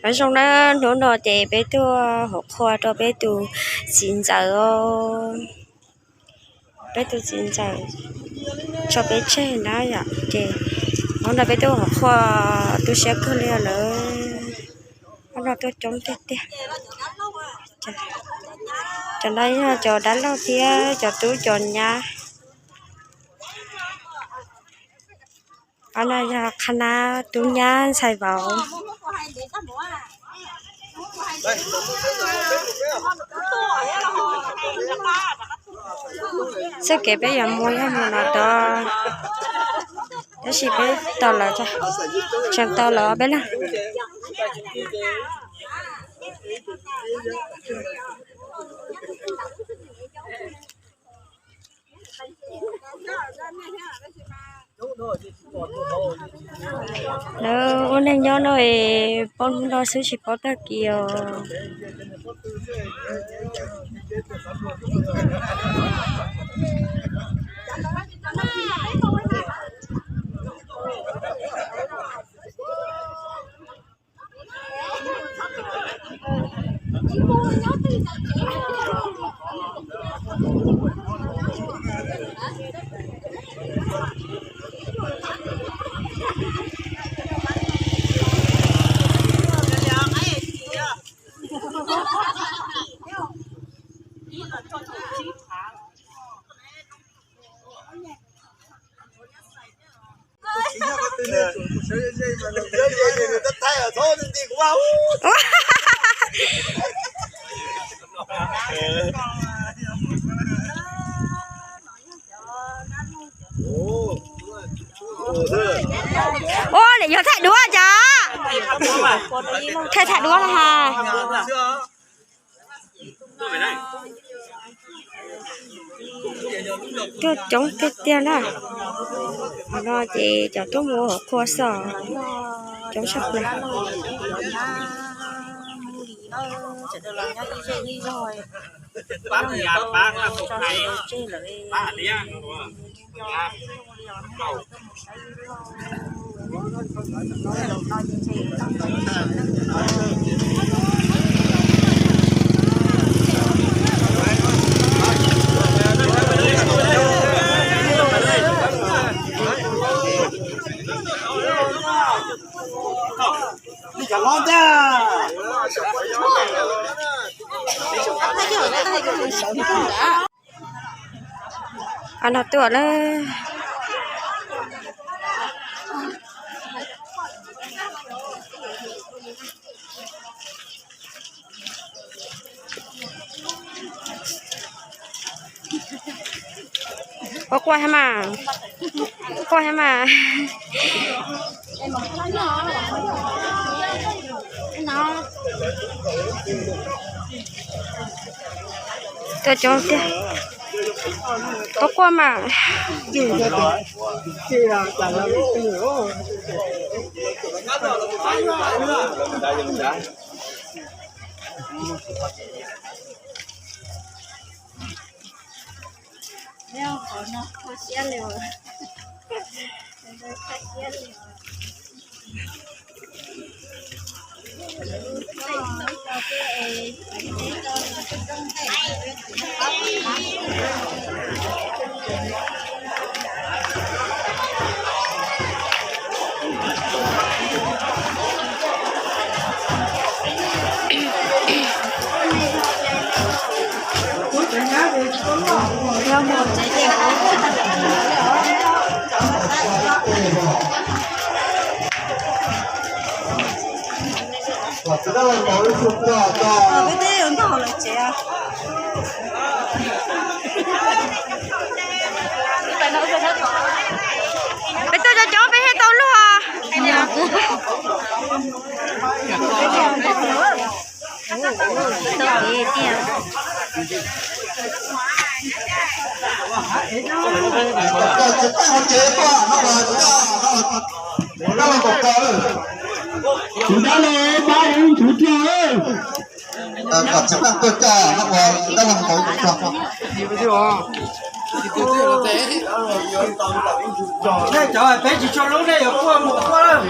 Nyob zoo na, hnub no ces peb tuaj hauv qhua rau peb tus txiv ntxawm os. Peb tus txiv ntxawm tso peb tseg na yom, ces hnub no peb tuaj hauv qhua tu siab kawg li lawm. Hnub no tuaj coob tiag tiag. Cov no yog cov dab laug thiab cov tub cov nyab. Qhov no yog qhab nab tub nyab ntxhais vauv. Txoj kev peb yuav mus yog mus no tod, tab sis peb tau lawm, tseem tau lawm peb leeg. Lawv ua neeg nyob no es paub hnub no xwb tsis paub tag kis os. Ua li yog thaij duab cas? Thaij thaij duab na ha. Tuaj coob tiag tiag na. Qhov no ces cov tuaj mus hauv qhua xwb, coob tshaj plaws. Qhov no tuaj lawm. Ua quaj thiab mas, quaj thiab mas. Tuaj coob tiag. Ua quaj mas. Peb tuaj cov coob peb thiaj tau luag. Tus dab laug pab ib tug tiag. Kom txiv neej tuaj coj no ua dab laug tau ib tug tso. Nej cov peb tsis tshua hlub nej yuav quaj mus quaj lawm.